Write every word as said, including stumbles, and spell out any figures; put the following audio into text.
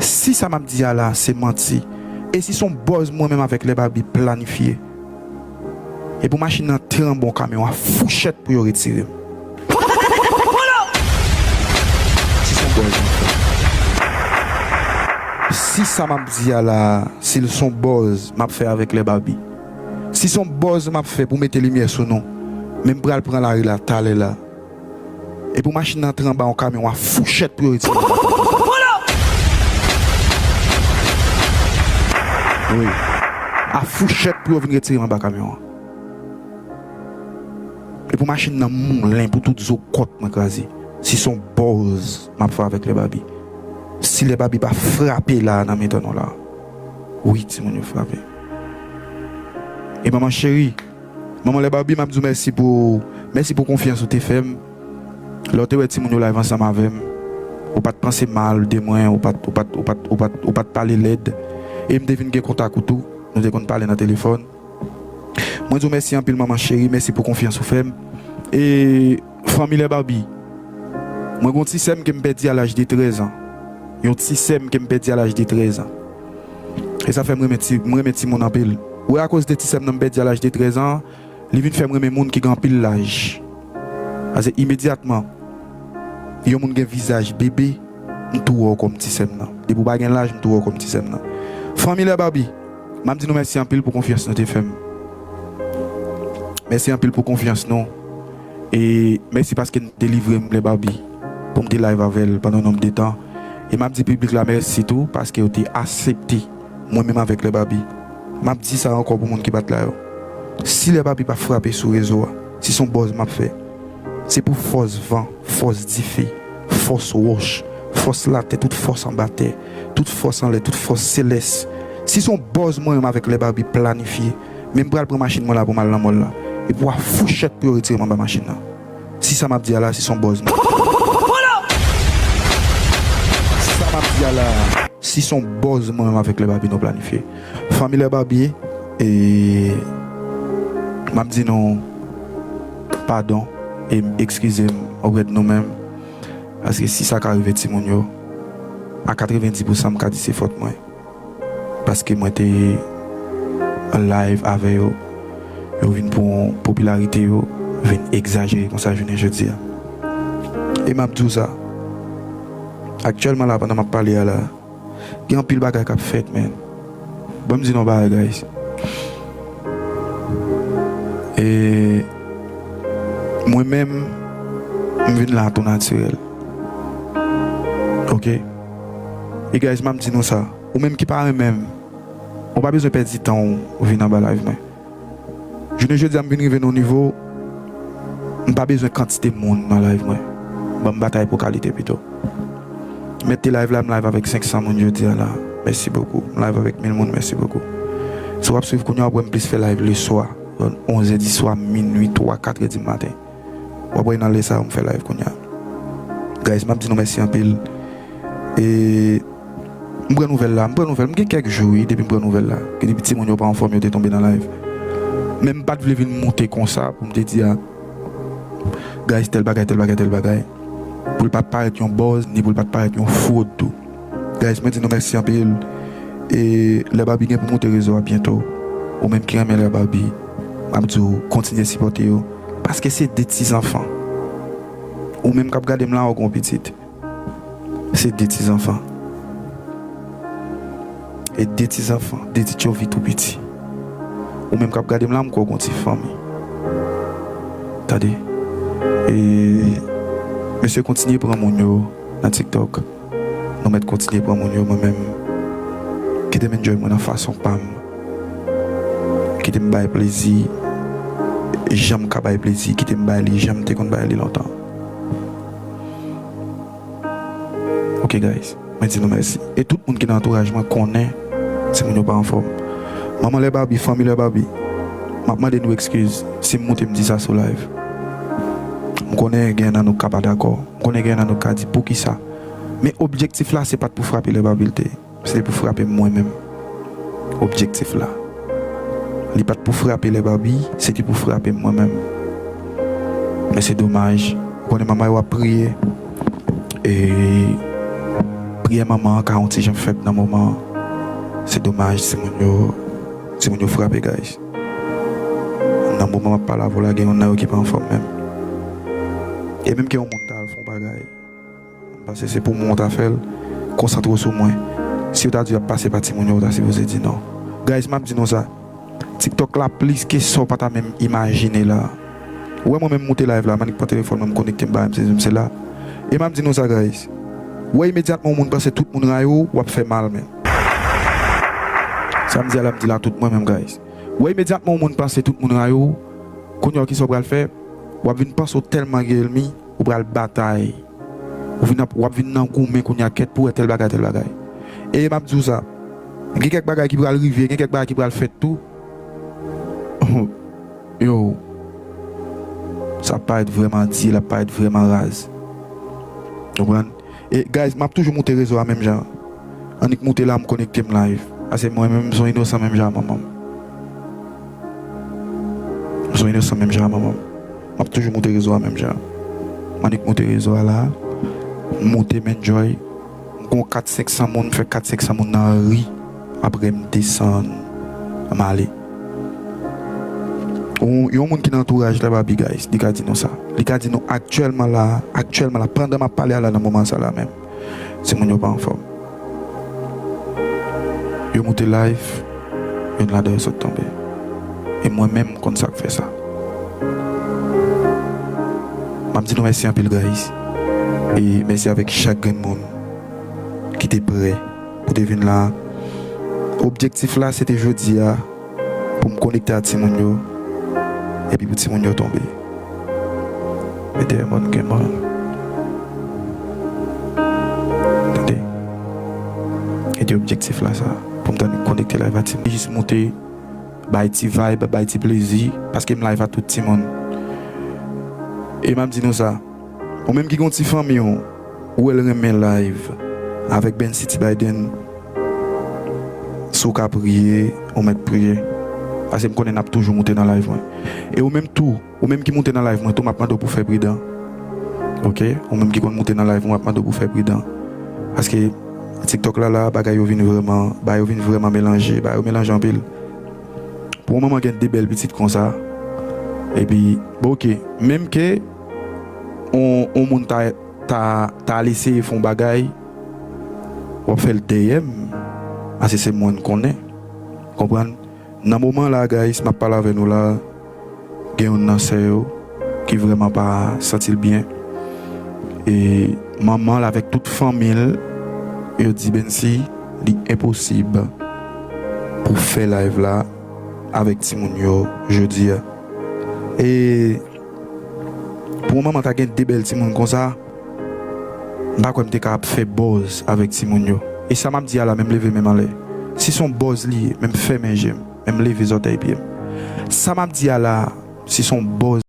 Si sa m ap di a la se manti, e si se yon buzz mwen menm avèk Lè Babi planifye, e pou machin nan tranbe yon kamyon a fouchèt pou yo retire m. Si se yon buzz m ap fè. Si sa m ap di a la, si l se yon buzz m ap fè avèk Lè Babi. Si se yon buzz m ap fè pou mete limyè sou nou, men m pral pran lari la talè la. E pou machin nan antre anba yon kamyon a fouchèt pou yo retire. Wi. A fouchèt pou yo vin retire m anba kamyon an. E pou machin nan moulen, pou tout zo kòt mwen kraze. Si se yon buzz m ap fè avèk Lè Babi. Si Lè Babi pa frape la nan mitan nou la. Wi, timoun yo frape. E manman cheri, manman Lè Babi, m ap di w mèsi pou, mèsi pou konfyans ou te fè m. Lè w te wè timoun yo live ansanm avè m, ou pa t panse mal de mwen, ou pa t, ou pa t, ou pa t, ou pa t, ou pa t pale lèd. E m te vin gen kontak ou tou, nou te konn pale nan telefòn. Mwen di w mèsi anpil, manman cheri, mèsi pou konfyans ou fè m. E fanmi Lè Babi, mwen gen yon ti sè m ke m pèdi a laj de trèz an. Yon ti sè m ke m pèdi a laj de trèz an. E sa fè m renmen ti, m renmen timoun anpil. Ou wè, akoz de ti sè m nan m pèdi a laj de trèz an, li vin fè m renmen moun ki gen anpil laj. Paske imedyatman, yon moun gen vizaj bebe, m tou wè w kòm ti sè m nan. Depi w pa gen laj, m tou wè w kòm ti sè m nan. Fanmi Lè Babi, m ap di nou mèsi anpil pou konfyans nou te fè m. Mèsi anpil pou konfyans nou. E mèsi paske n delivre m Lè Babi pou m te live avè l pandan yon nonb de tan. E m ap di piblik la mèsi tou paske yo te aksepte mwen menm avèk Lè Babi. M ap di sa ankò pou moun ki pa t la yo. Si Lè Babi pa frape sou rezo a, si se yon buzz m ap fè, se pou fòs van, fòs dife, fòs wòch, fòs latè, tout fòs anba tè, tout fòs anlè, tout fòs selès. Si se yon buzz mwen menm avèk Lè Babi planifye, men m pral pran machin mwen la pou m al nan mòl la. E pou a fouchèt pou yo retire m anba machin nan. Si sa m ap di a la, si se yon buzz mwen. Sa m ap di a la, si se yon buzz mwen menm avèk Lè Babi nou planifye. Fanmi Lè Babi, e m ap di nou padon e eskize m oprè de nou menm. Paske si sa ka rive timoun yo, a katrevenndis pousan m ka di se fòt mwen. Paske mwen te an live avè yo, yo vin pran popilarite yo, vin egzajere konsa jounen jodi a. E m ap di w sa, aktyèlman la, pandan m ap pale a la, gen anpil bagay k ap fèt, men. Ban m di nou yon bagay, guys. E mwen menm, m vin la tou natirèl. Ok? E guys, m ap di nou sa. Ou menm ki pa renmen m, ou pa bezwen pèdi tan w vin anba live mwen. Jounen jodi a, m vin rive nan yon nivo, m pa bezwen kantite moun nan live mwen. Ban m batay pou kalite pito. M mèt te live la, m live avèk senk san moun jodi a la. Mèsi bokou. M live avèk mil moun, mèsi bokou. Si w ap swiv kounye a, w ap wè m plis fè live leswa. Bò onz è di swa, minui, twa, kat è di maten. W ap wè nan lè sa yo m fè live kounye a. Guys, m ap di nou mèsi anpil. E m pran nouvèl la, m pran nouvèl, m gen kèk jou, wi, depi m pran nouvèl la. Ke depi timoun yo pa anfòm, yo te tonbe nan live. Men m pa t vle vin moute konsa pou m te di a, guys, tèl bagay, tèl bagay, tèl bagay. Pou l pa t parèt yon buzz, ni pou l pa t parèt yon fwod tou. Guys, mwen di nou mèsi anpil. E Lè Babi gen pou moute rezo a byento. Ou menm ki renmen Lè Babi, m ap di w kontinye sipòte yo. Paske se de ti zanfan. Ou menm k ap gade m la, ou gen yon pitit. Se de ti zanfan. E de ti zanfan, de ti tchovi tou piti. Ou menm k ap gade m la, m kwè w gen yon ti fanmi. Tande. E mesye kontinye pran moun yo nan TikTok. Nou mèt kontinye pran moun yo, mwen menm. Kite m enjoy mwen nan fason pa m. Kite m bay plezi jan m ka bay plezi. Kite m bay li jan m te konn bay li lontan. Ok, guys. Mwen di nou mèsi. E tout moun ki nan antouraj mwen konnen timoun yo pa anfòm. Manman Lè Babi, fanmi Lè Babi, m ap mande nou ekskiz si m moute m di sa sou live. M konnen gen nan nou k ka pa dakò. M konnen gen nan nou k ka di poukisa. Men objektif la, se pa t pou frape Lè Babi l te ye. Se te pou frape mwen menm. Objektif la. Li pa t pou frape Lè Babi, se te pou frape mwen menm. Men se domaj. Ou konnen manman yo ap priye. E Priyè manman an ka yon ti jan fèb nan moman an. Se domaj, timoun yo, timoun yo frape, guys. Nan moman m ap pale avè w la, gen youn nan yo ki pa anfòm menm. E menm ke yon moun ta al fè yon bagay, m panse se pou mwen w ta fè l, konsantre w sou mwen. Si yo ta di y ap pase pa timoun yo, w ta sipoze di non. Guys, m ap di nou sa. TikTok la plis ke sa w pa ta menm imajine la. Ou wè mwen menm moute live la, m annik pran telefòn mwen, m konekte, m ba M C M C la. E m ap di nou sa, guys. Ou wè imedyatman yon moun panse tout moun rayi w, w ap fè mal, men. Sa m di a la, m di l a tout mwen menm, guys. Ou wè imedyatman yon moun panse tout moun rayi w, kounye a kisa w pral fè? W ap vin panse w tèlman gen ènmi, ou pral batay. Ou vin ap, w ap vin nan goumen kounye a kèt pou wè tèl bagay, tèl bagay. E m ap di w sa, gen kèk bagay ki pral rive, gen kèk bagay ki pral fèt tou. Yo, sa ap parèt vrèman di, l ap parèt vrèman raz. Konprann? E, guys, m ap toujou moute rezo a menm jan. Annik moute la, m konekte m live. Paske mwen menm, m se yon inosan menm jan a manman m. M se yon inosan menm jan a manman m. M ap toujou moute rezo a menm jan. M annik moute rezo a la. M moute, m enjoy. M gon kat senk san moun, m fè kat senk san moun nan ri. Apre m desann, m ale. Ou, yon moun ki nan antouraj la, Babi, guys, li ka di nou sa. Li ka di nou aktyèlman la, aktyèlman la, pandan m ap pale a la nan moman sa la menm, timoun yo pa anfòm. Yo moute live, youn ladan yo sot tonbe. E mwen menm, m konn sa k fè sa. M ap di nou mèsi anpil, guys. E mèsi avèk chak grenn moun ki te prè pou te vin la. Objektif la, se te jodi a, pou m konekte a timoun yo, epi pou timoun yo tonbe. Mete yon mòn gen mòn. Tande. E te objektif la sa, pou m ta konekte live a timoun. Jis moute, bay ti vibe, bay ti plezi, paske m live a tout timoun. E m ap di nou sa, ou menm ki gon ti fanmi w, ou wè l renmen live avèk Bency T Biden, si w ka priye, ou mèt priye. Paske m konnen n ap toujou moute nan live mwen. E ou menm tou, ou menm ki moute nan live mwen tou, m ap mande w pou fè pridan. Oke? Ou menm ki konn moute nan live mwen, m ap mande w pou fè pridan. Paske TikTok la, la, bagay yo vin vrèman, bagay yo vin vrèman melanje, bagay yo melanje anpil. Pou yon manman gen de bèl pitit konsa, epi, bon, oke, menm ke yon, yon moun ta, ta, ta al eseye fè yon bagay, w ap fè l dèyè m, paske se mwen n konnen. Konprann? Nan moman la, guys, m ap pale avè nou la, gen youn nan sè yo ki vrèman pa santi l byen. E manman l avèk tout fanmi l, yo di Bency, li enposib pou fè live la avèk timoun yo jodi a. E pou yon manman ta gen de bèl timoun konsa, m pa kwè m te ka ap fè buzz avèk timoun yo. E sa m ap di a la, menm leve men m anlè. Si se yon buzz li ye, menm fèmen je m, menm leve zòtèy pye m. Sa m ap di a la, si se yon buzz